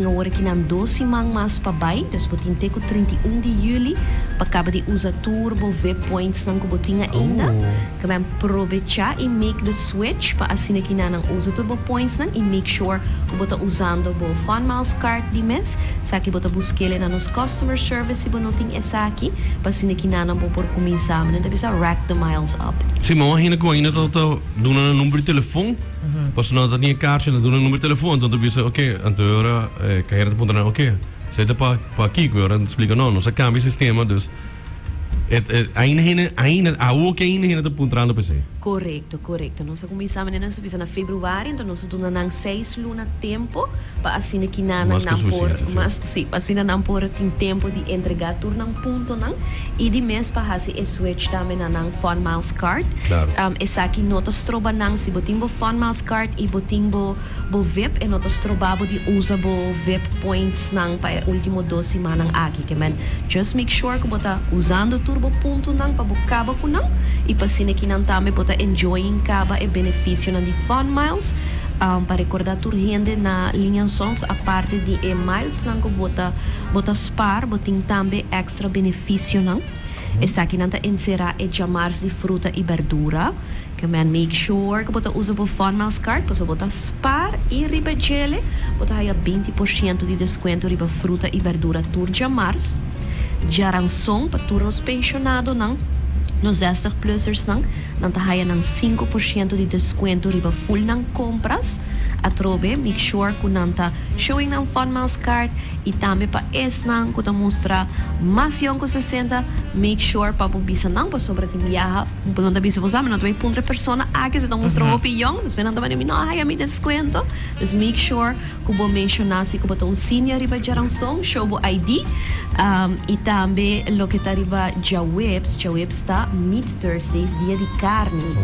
Awor aki nan dos siman mas pa bai, dus bo tin te ku 31 di juli pa kaba di usa tur bo VIP points nan ku bo tin ainda. Ke men probecha i make the switch pa asina ki nan nan usa tur bo points nan i make sure ku bo ta usando bo Fun Miles card di mes. Esaki bo ta buskele na nos customer service si bo no tin esaki pa asina ki nan nan bo por kuminsa, men nan ta bisa rack the miles up. Si, ma wahina ku ainda ta duna nan number di telefon. Pasobra nan ta tin e karchi, nan duna number di telefon, anto nan ta bisa, oke, anto e ora e kahera ta puntra nan, oke, esei ta pa pa kiko? E ora nan ta splika, no, nos a kambia e sistema, dus e e ainda hende, ainda, awoki ainda hende ta puntrando pa esei. Korekto, korekto. Nos a kuminsá manera nos a bisa na februari, anto nos a duna nan seis luna tempu pa asina kinan Mas ku nan por, sufisiente, si. mas, si, pa asina nan por tin tempu di entregá tur nan puntonan i di mes pa hasi e switch tambe na nan Fun Miles Card. Claro. Esaki no ta stroba nan. Si bo tin bo Fun Miles Card i bo tin bo bo vip, e no ta stroba bo di usa bo vip points nan pa e ultimo dos simannan aki. Ke men, just make sure ku bo ta usando tur bo puntonan pa bo kaba ku nan i pa asina ki nan tambe bo ta enjoying kaba e benefisionan di Fun Miles. Pa rekorda tur hende na Ling en Sons aparte di e miles nan ku bo ta bo ta spaar, bo tin tambe extra benefisionan. Esakinan ta enserá e djamars di fruta i berdura. Ke men make sure ku bo ta usa bo Fun Miles Card pasobra bo ta spar i riba djele bo ta haya 20% di deskuento riba fruta i berdura tur djamars. Djaranson pa tur nos penshonadonan, nos zestig plussersnan, nan ta haya nan 5% di deskuento riba ful nan kompras. Atrobe make sure ku nan ta showing nan Fun Miles Card. I tambe pa esnan ku ta mustra mas yòn ku 60, make sure pa bo bisa nan pasobra tin biaha bo no ta bisa bo sa mi no ta bai puntra e persona aki si ta mustra hopi yòn, despues nan ta bai di mi no a haya mi deskuento. Dus make sure ku bo menshoná si ku bo ta un senior riba djaranson, show bo ID. I tambe loke ta riba djaweps, djaweps ta Meat Thursdays, dia di karni.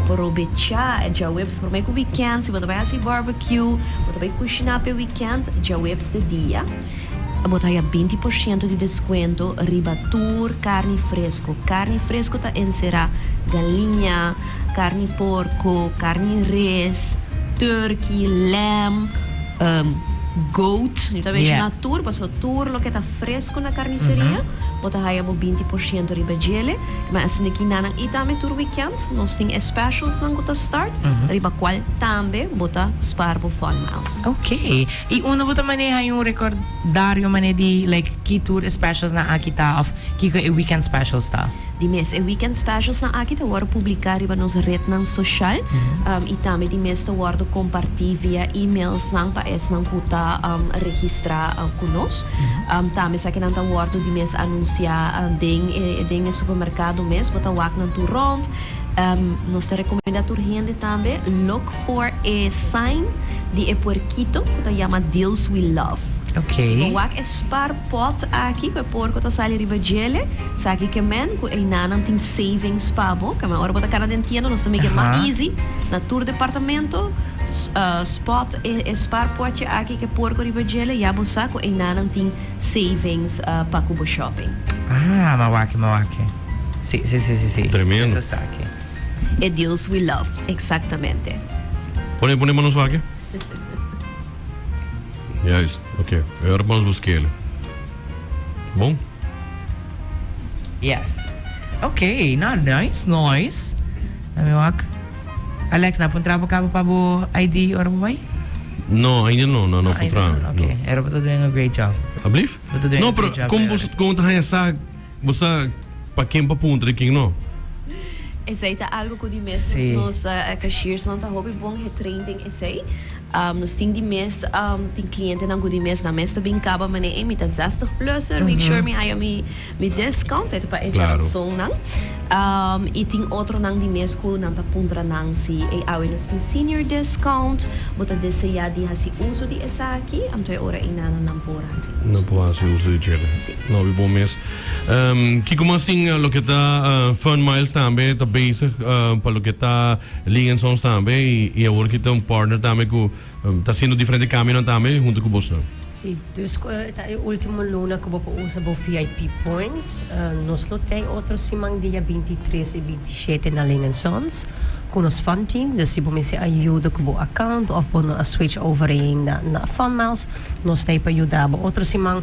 Probechá e djaweps promé ku weekend, si bo ta bai hasi barbecue, bo ta bai kushiná p'e weekend, djaweps te dia bo ta haya 20% di deskuento riba tur karni fresko. Karni fresko ta enserá galiña, karni porko, karni res, turkey, lamb, goat, mi ta menshoná tur pasobra tur loke ta fresko na karniseria bo ta haya bo 20% riba djele. Ma asina ki nanan i tambe tur weekend nos tin e specials nan ku ta start riba kual tambe bo ta spaar bo Fun Miles. Ok. I unda bo ta maneha un recordario mane di like ki tur e specials nan aki ta of kiko e weekend specials ta? Di mes e weekend specials nan aki ta wòrdu publiká riba nos retnan soshal i tambe di mes ta wòrdu kompartí via emails nan pa esnan ku ta registrá ku nos. Tambe esakinan ta wòrdu di mes anunsiá den e den e supermerkado mes. Bo ta wak nan tur rònt. Nos ta rekomendá tur hende tambe look for e sign di e puerkito ku ta yama Deals We Love. Si bo wak e spaarpot aki ku e porko ta sali riba djele, esaki ke men ku einanan tin savings pa bo. Ke men ora bo ta kana den tienda nos ta make e mas easy na tur departamento spot e spaarpotje aki ku e porko riba djele ya bo sa ku einanan tin savings pa ku bo shopping. Ah, m'a wak, m'a wak. Si, si, si, si, si. Tremendo. Esaki. E deals we love, exactamente. Pone, pone pa nos wak. Juist, oké. E ora pa nos busk'el. Bon? Yes. Ok, no, nice, nice. Let me wak. Alex, na puntra bo cabo pa bo ID ora bo bai? No, ainda no, no, no puntra. No? Ok, era bo ta doing a great job. Ablief? Bo ta doing no, a pero great job. kon bo, kon ta haña sa, bo sa pa ken pa puntra y ken no? Esei ta algo ku di mes Sí. nos cashiers-nan ta hopi bon getrain den esei. Nos tin di mes tin clientenan ku di mes nan mes ta bin kaba manera ey mi ta 60 plusser, make sure mi haya mi Mi discount esei ta pa e djaransonnan. I tin otronan di mes ku nan ta puntra nan si ey awe nos tin senior discount, bo ta deseá di hasi uso di esaki? Anto e ora ei nan nan por hasi uso. Nan por hasi uso di djele. Si. No bi bon mes. Kiko mas tin loke ta Fun Miles tambe ta bezig pa loke ta Lee and Sons tambe i awor ki ta un partner tambe ku Ta haciendo diferente cambionan tambe hunto cu bosnan. Si, dus cu ta e ultimo luna cu bo por usa bo VIP points. Nos lo tei otro siman dia 23 y 27 na Ling and Sons. Ku nos Fun Team, dus si bo mester ayuda ku bo account of bo no a switch over ainda na Fun Miles, nos ta ei pa yuda bo. Otro siman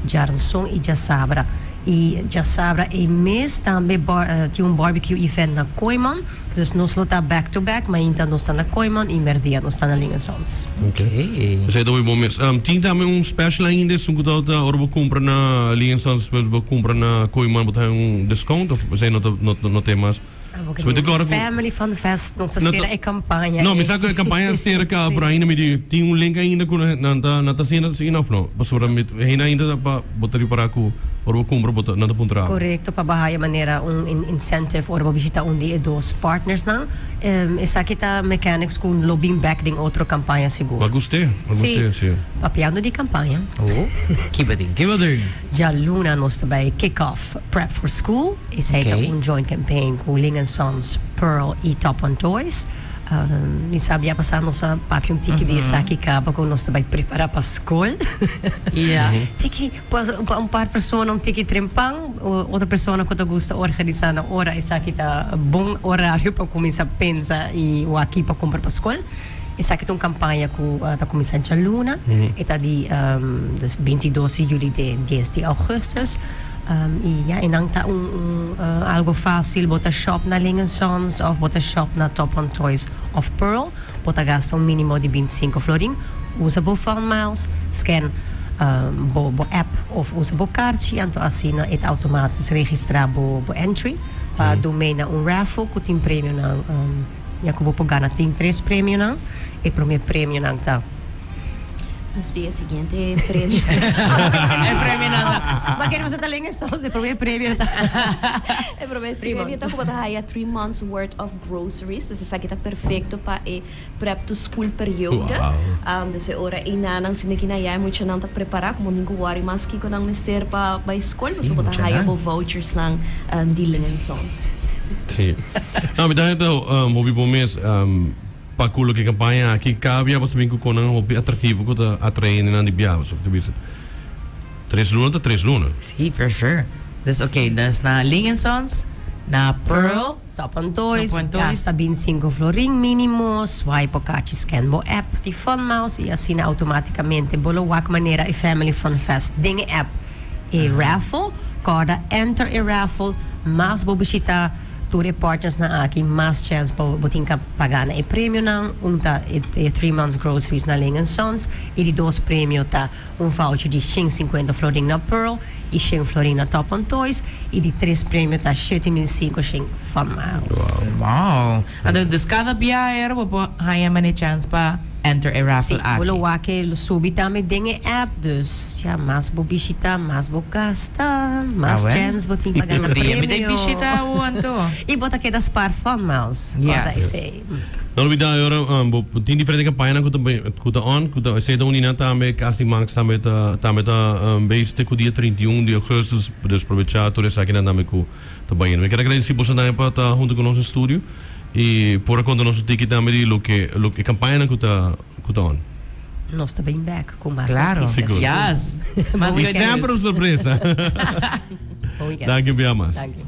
djaranson i djasabra. I djasabra ei mes tambe tin un barbecue event na Kooiman, dus nos lo ta back to back, mainta nos ta na Kooiman i merdia nos ta na Ling en Sons. Ok. Esei ta muy bon mes. Tin tambe un special ainda esun ku ta ora bo kumpra na Ling en Sons despues bo kumpra na Kooiman bo ta haña un discount of esei no ta no ta e mas? Family Fun Fest nos ta sera e campaña. No, mi sa cu e campaña a sera caba, pero ainda mi di tin un link ainda cu nan ta nan ta haciendo asina of no? Pasobra mi hende ainda ta pa bo ta ripara cu ora bo cumpra bo ta nan ta puntra abo. Corecto, pa bo haya manera un incentive ora bo bishita un di e dos partnersnan. Esaki ta mechanics cu lo bin bek den otro campaña sigur. Ma gust'é, ma gust'é, si. Papiando di campaña. Oh, kiba tin, kiba tin? Djaluna nos ta bay kick off Prep for School. Esei ta un joint campaign cu Ling and Sons, Pearl y Top One Toys. Mi sa bia pasa nos a papia un tiki di esaki caba cu nos ta bay prepara pa scol. Tiki, pa un par persona un tiki trempan, otro persona cu ta gusta organisa na ora esaki ta bon horario pa cuminsa pensa y wak pa cumpra pa scol. Esaki ta un campaña cu ta cuminsa djaluna, e ta di dus 22 di juli te 10 di augustus. Y ya, e nan ta un un algo facil, bo ta shop na Ling and Sons of bo ta shop na Top One Toys of Pearl, bo ta gasta un minimo di 25 florin, usa bo Fun Miles, scan bo bo app of usa bo karchi, anto asina e ta automatisch registra bo bo entry pa dun mee na un raffle cu tin premionan. Ya ku bo por gana tin tres premionan. E prome premionan ta. Si, e siguiente premio. E premionan ta. Ma kere boso ta len esos, e prome premio ta. E prome premio ta ku bo ta haya three months worth of groceries. Dus esaki ta perfecto pa e prep to school periode. Dus e ora einanan sinti ki na ya e muchanan ta prepara ku bo no tin ku worry mas kiko nan mester pa bai skol pasobra bo ta haya bo vouchersnan di Ling en Sons. Sí. No, mi ta haya ta hopi bon mes pa ku loke kampaña aki kada bia bo sa bin ku konan hopi atraktivo ku ta atrae hendenan di bia. Pasobra ta bisa tres luna ta tres luna. Sí, for sure. Dus ok, dus na Ling en Sons, na Pearl. Top on Toys, gasta 25 florin minimo, swipe bo kachi scan bo app di Fun Miles y asina automaticamente bo lo wak manera e Family Fun Fest den e app. E raffle, corda enter e raffle, mas bo bishita tur e partnersnan aki mas chance bo bo tin ka pa gana e premionan, un ta e 3 months groceries na Ling and Sons y di dos premio ta Un voucher di 150 florin na Pearl y 100 florin na Top On Toys y di tres premio ta 7500 Fun Miles. Wow! Anto dus cada biaha bo por haña mane chance pa enter e raffle Sí, aki. bo lo wak e lo subi tambe den e app, dus ya mas bo bishita, mas bo gasta, mas Awe. chance bo tin pa gana Tur dia mi ta premio. bishita awo anto. Y bo ta keda spaar Fun Miles, corda Yes. esey. No olbida e ora bo tin diferente campañanan cu ta cu ta on cu ta esey ta uni nan tambe Cas di Max tambe ta tambe ta bezig te cu dia 31 di augustus dus probecha tur esakinan tambe cu ta bayendo. Mi kier a gradeci boso tambe pa ta hunto cu nos den studio y por a conta nos un tiki tambe di loke loke e campañanan cu ta cu ta on. Nos ta bin bek cu mas Claro. noticias. Sigur. Yes. Mas Y good semper news. un sorpresa. Bon weekend. Danki un bia mas. Danki.